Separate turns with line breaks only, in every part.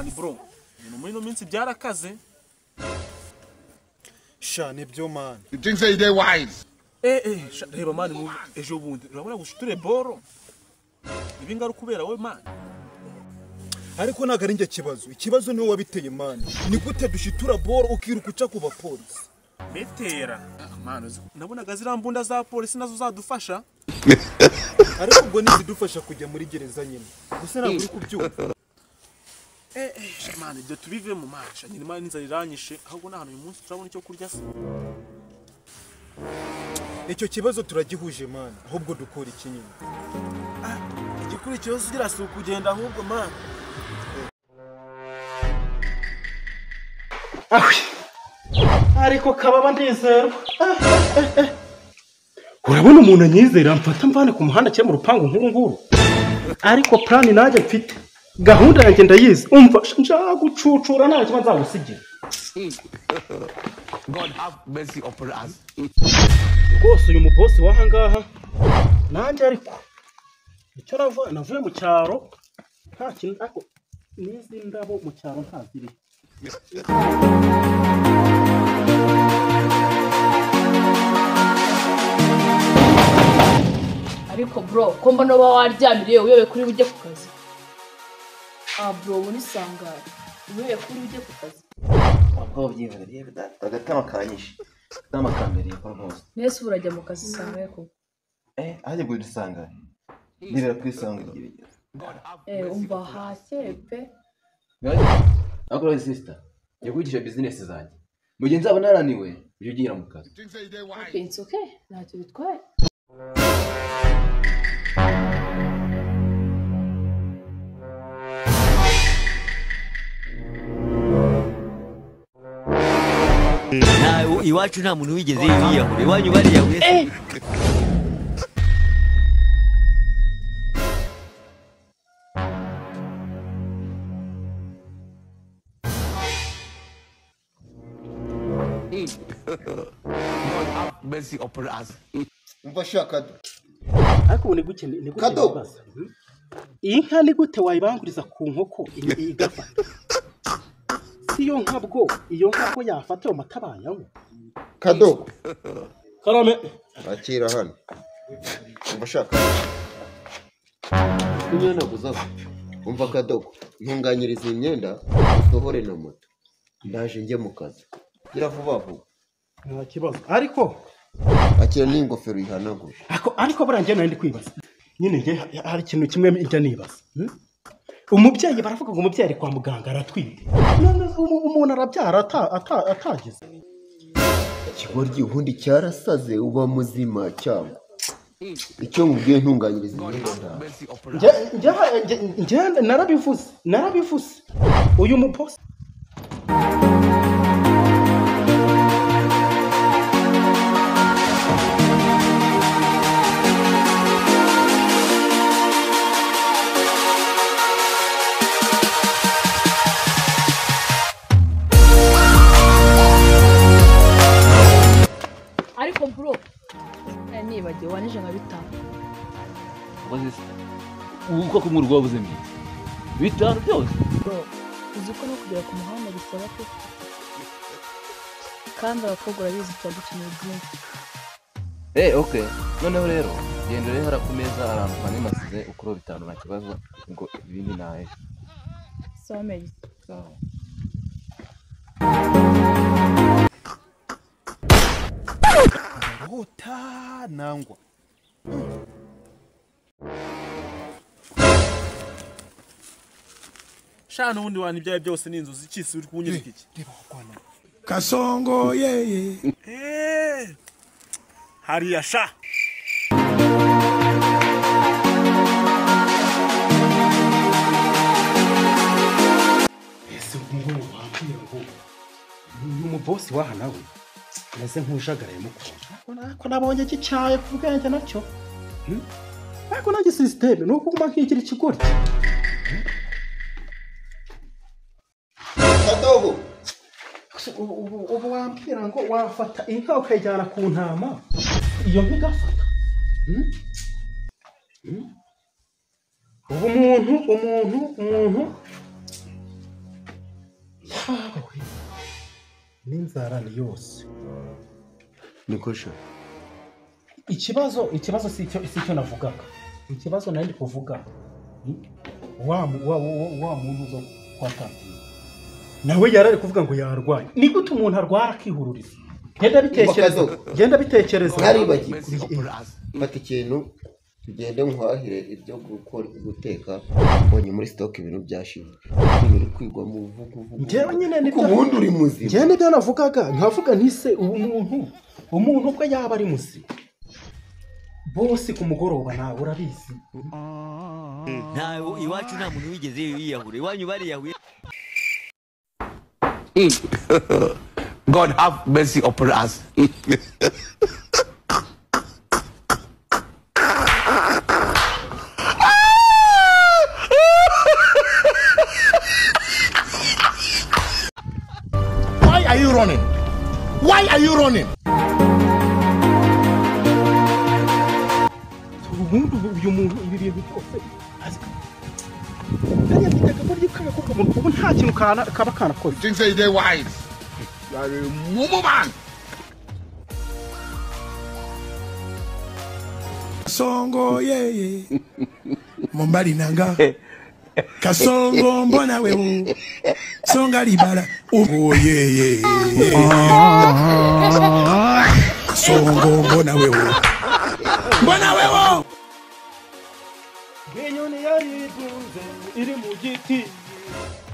Man bro, ibintu muri ino minsi byarakaze.
Sha nibyo man.
You think say they wise?
Sha reba man, ejo bundi urabona gushiture boro. Ibi ngaru kubera we man.
Ariko ntago ari njye kibazo. Ikibazo niwe wabiteye man. Ni gute dushitura boro ukiruka uca ku bapolisi?
Betera. Man, nabonaga zirambunda za polisi nazo zadufasha.
Ariko ubwo nizidufasha kujya muri gereza nyine. Gusa ntabwo uri kubyumva.
Man, ibyo tubive mu masha. Nyine man inzara iranyishe, ahubwo na hano uyu munsi turabona icyo kurya se.
Icyo kibazo turagihuje man, ahubwo dukora iki nyine?
Igikurikiyeho ugira si ukugenda ahubwo man.
Ariko kababa ndizerwa. Urabona umuntu anyizera mfata mvane ku muhanda cye mu rupangu nkuru nguru. Ariko plan nanjye mfite. Gahunda yanjye ndayizi. Umva nshaka gucucura nta kibazo nzagusigira.
God have mercy upon us.
Rwose uyu mubosi waha ngaha nanjye ariko icyo navuye mu cyaro nta kintu ariko n'izi ndabo mu cyaro ntaziri.
Ariko bro, ko mbona uba waryamiriye uyobe kuri ujye ku kazi. Ah bro, ubu nisangara. Uyobe kuri ujye ku kazi.
Wabwo byihoreye agatama kanyishe. Agatama kambereye ko rwose.
Nese urajya mu kazi sangaye ko.
Ahajye gudusanga. Nibera kwisanga ibigeze.
Umva hake pe.
Akora sister, yakwigisha business zanjye. Mu gihe nzaba naraniwe, ujye ugira mu kazi.
Okay, it's okay. Ntacyo bitwaye.
Iwacu nta muntu wigeze yiyahura, iwanyu bariyahuye.
God have mercy upon us.
Umva sha Kado.
Ariko ubu ni gute nibaza. Inka ni gute wayibanguriza ku nkoko igafata? Si yo nka bwo, iyo nka ko yafata ayo mata bayanywa.
Kado.
Karame.
Akira hano. Umva sha Kado. Kunyanaguzaho. Umva Kado, ntunganyiriza imyenda usohore na moto. Ndaje njye mu kazi. Gira vuba vuba.
Nta kibazo. Ariko
akira n'ingofero ihanagura.
Ariko burangiye nari ndi kwibaza. Nyine nge hari ikintu kimwe njya nibaza. Umubyeyi baravuga ngo umubyeyi ari kwa muganga aratwite. None umuntu arabyara atagize.
Ikigoryi ubundi cyarasaze uba muzima cyangwa. Icyo mubwiye ntunganyiriza imyenda.
Nge narabivuze. Uyu muposi
Ariko bro, nibagiwe wanije nka bitanu.
Uko kumurwa wabuze mbi. Bitanu byose.
Bro, uzi ko no kugera ku muhanda bisaba ko kandi abakobwa urabizi tuba dukeneye byinshi.
Okay. Noneho rero genda rero hara ku meza ahantu panimasize ukuro bitanu nta kibazo ngo ibindi nahe.
Sawa merci.
Sawa.
Rota nangwa.
Sha n'ubundi wani ibyaye byose ni inzozi cyisi uri kunyereka iki?
Reba kwana.
Kasongo yeye.
Hariya sha.
Ese ngo wambwira ngo uyu mubosi waha nawe meze nk'ujagaraye mukunda. Ariko nabonye gicyaye ku bwenge nacyo. Ariko nanjye system ni ukuguma nkigira ikigoryi.
Kadogo.
Ubu wambwira ngo wafata inka ukayijyana ku ntama iyo nka igafata. Ubu umuntu N'inzara ni yose.
Niko sha.
Ikibazo si icyo navugaga. Ikibazo nari ndi kuvuga wa muntu uzo kwa tantine nawe yarari kuvuga ngo yarwaye. Ni gute umuntu arwara akihururiza? Genda bitekereza.
Naribagiwe. Fata ikintu tugende nkuhahire ibyo gukora guteka, mbonye muri stock ibintu byashize. Uri kwigwa mu vuguvugu.
Njyewe nyine nibyo
ubundi uri muzima.
Njyewe nibyo navugaga, nkavuga ntise umuntu ubwo yaba ari muzima. Bosi ku mugoroba nawe urabizi.
Nta iwacu nta muntu wigeze yiyahura, iwanyu bariyahuye.
God have mercy upon us.
Why are you running? Why are you running?
Ubundi uyu muntu ibi bintu byose hariya mfite akagoryi k'agakobwa ubu nta kintu kaba kanakoze.
Things say they wise. You are a mumu man. Kasongo yeye Mombali nanga Kasongo mbona wewe Songa libala oh yeye Kasongo mbona wewe mbona wewe.
Inyoni yaritunze iri mu giti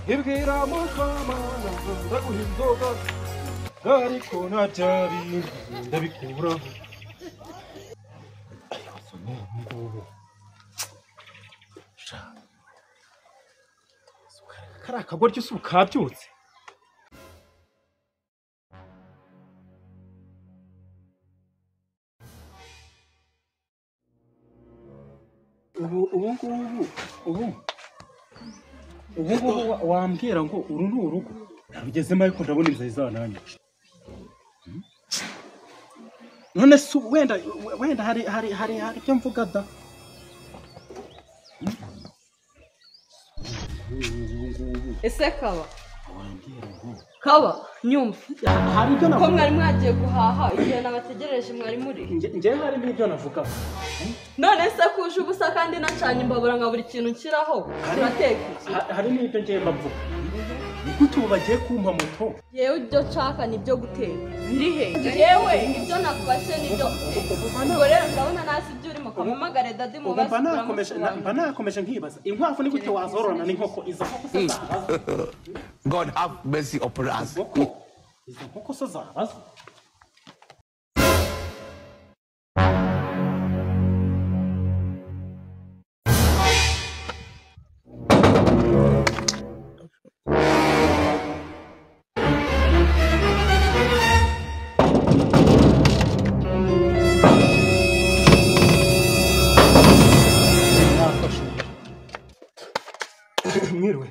ibwira mukamana ndaguha inzoga ariko nta byari ndabikura. Kariya kagoryi si ukabyutse. Ubu ngubu wambwira ngo uru ni urugo nabigezemo, ariko ndabona inzara izananyica. None se wenda hari ibyo mvuga da.
Ese kaba nyumva
hari ibyo
ko mwari mwagiye guhaha igihe nabategereje mwari muri
njyewe hari n'ibyo navuga.
None se kuje ubusa kandi nacanye imbabura nka buri kintu nshyiraho turateka iki?
Hari n'ibyo njyewe mbavuga. Ni gute ubu bagiye kumpa moto?
Yewe ibyo nshaka ni ibyo guteka biri he? Yewe ibyo nakubashe ni ibyo guteka. Ubwo rero ndabona nasi ibyo urimo kamamagare dadi mubaze.
Mba nakomeje nkibaza inkwavu ni gute wazororana n'inkoko? Izo nkoko se zabazo?
God have mercy upon us.
Izo nkoko se zabazo? Mwiriwe.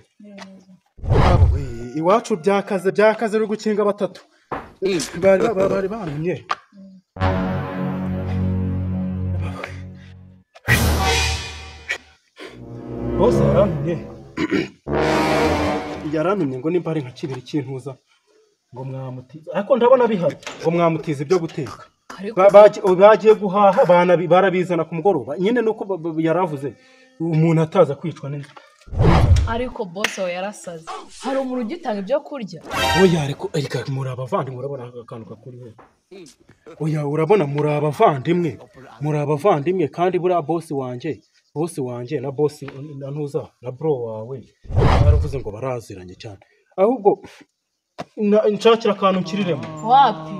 Iwacu byakaze uri gukinga batatu bari bantumye. Bose yarantumye ngo nimba ari nka kibiri cy'intuza ngo mwamutiza, ariko ndabona bihari ngo mwamutiza ibyo guteka. Bagiye guhaha barabizana ku mugoroba nyine, nuko yaravuze umuntu ataza kwicwa n'inzara.
Ariko boss we yarasaze. Hari umuntu ugitanga ibyo kurya?
Oya ariko erika muri abavandimwe, urabona akantu kakuriho. Oya urabona muri abavandimwe kandi buriya boss wanjye na boss na ntuza na bro wawe baravuze ngo baraziranye cyane. Ahubwo nshakira akantu nkiriremo.
Wapi?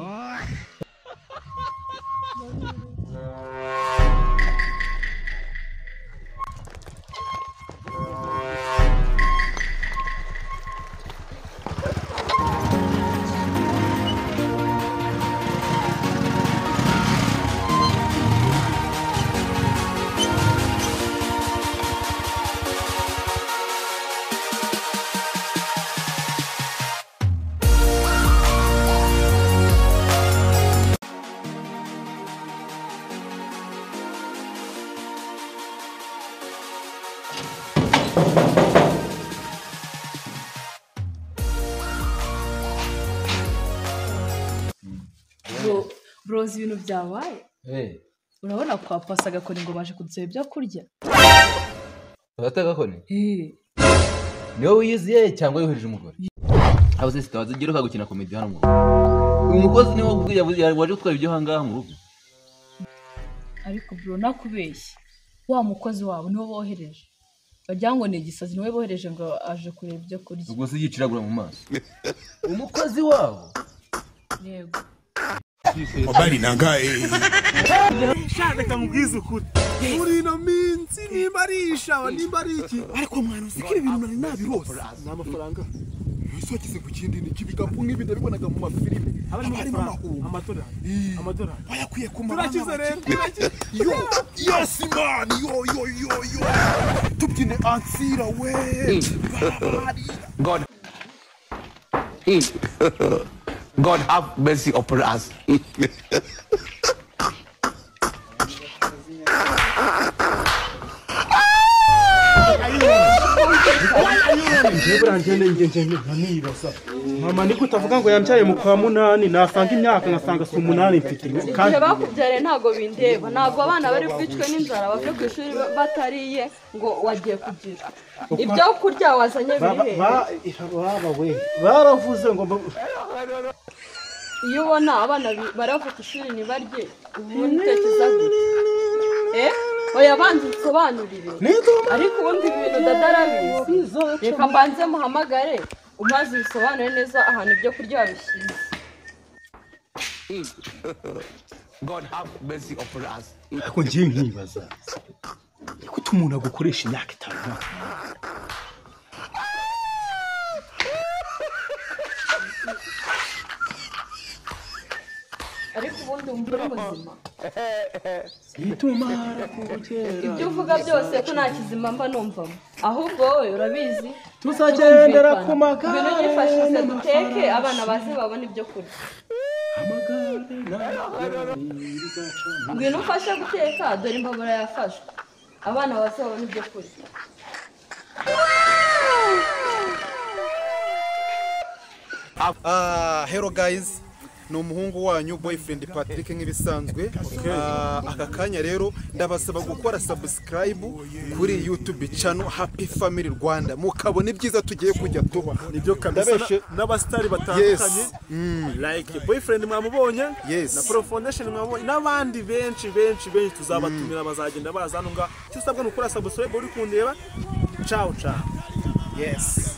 Uzi ibintu byabaye? Urabona kwa pasa Gakoni ngo baje kudusaba ibyo kurya.
Pasa Gakoni? Niwe wiyiziye cyangwa yohereje umugore? Abo se sitawazi ugira ukagukina komedi hano mu rugo. Uyu mukozi niwe waje gutwara ibyo hangaha mu rugo.
Ariko bro nakubeshye. Wa mukozi wabo niwe bohereje. Wagira ngo ni igisazi niwe bohereje ngo aje kureba ibyo kurya.
Ubwo se yiciragura mu maso. Umukozi wabo?
Yego.
Mobali nangaye.
Shaka mubwize ukuri. Muri ino minsi nimba ari ishaba nimba ari iki.
Ariko mwana uzikira ibintu nari nabirose.
Ni amafaranga.
Ese ku kindi ni kibikapu nk'ibi ndabibonaga mu mafilime. Harimo
amadolari. Amadolari.
Bayakwiye ku mabanga.
Turakize rero.
Yo, yes man, yo yo yo yo. Tubyine ansira we.
God. God have mercy upon us.
Mama niko utavuga ngo yambyaye mu kwa munani nasanga imyaka ngasanga si umunani mfite.
Igihe bakubyariye ntabwo bindeba, ntabwo abana bari bwicwe n'inzara bave ku ishuri batariye ngo wagiye kugira ibyo kurya wazanye biri hehe?
Baba we baravuze ngo
iyo ubona abana barava ku ishuri ntibarye ubundi utekereza gute? Oya banza unsobanurire. Ariko ubundi ibintu dada arabizi. Reka mbanze muhamagare umaze ubisobanure neza ahantu ibyo kurya wabishyize.
God have mercy upon us.
Ariko ngiye nkibaza niko umuntu agukoresha imyaka 5.
Ariko ubundi wumva uri muzima. Ibyo uvuga byose ko nta kizima mba numvamo. Ahubwo wowe urabizi.
Tuzagendera ku magare.
Ngwino unyifashishe duteke abana baze babone ibyo kurya. Ngwino umfashe guteka dore imbabura yafashwe. Abana baze babone ibyo kurya.
Hello guys. Ni umuhungu wanyu boyfriend Patrick nk'ibisanzwe. Aka kanya rero ndabasaba gukora subscribe kuri YouTube channel Happy Family Rwanda mukabona ibyiza tugiye kujya tuba.
Nibyo kabisa n'abastari batandukanye. Like boyfriend mwamubonye na Pro Foundation mwamubonye n'abandi benshi benshi benshi tuzabatumira bazagenda baza hano ngaha. Icyo usabwa ni ukora subscribe uri kundeba. Ciao ciao.
Yes.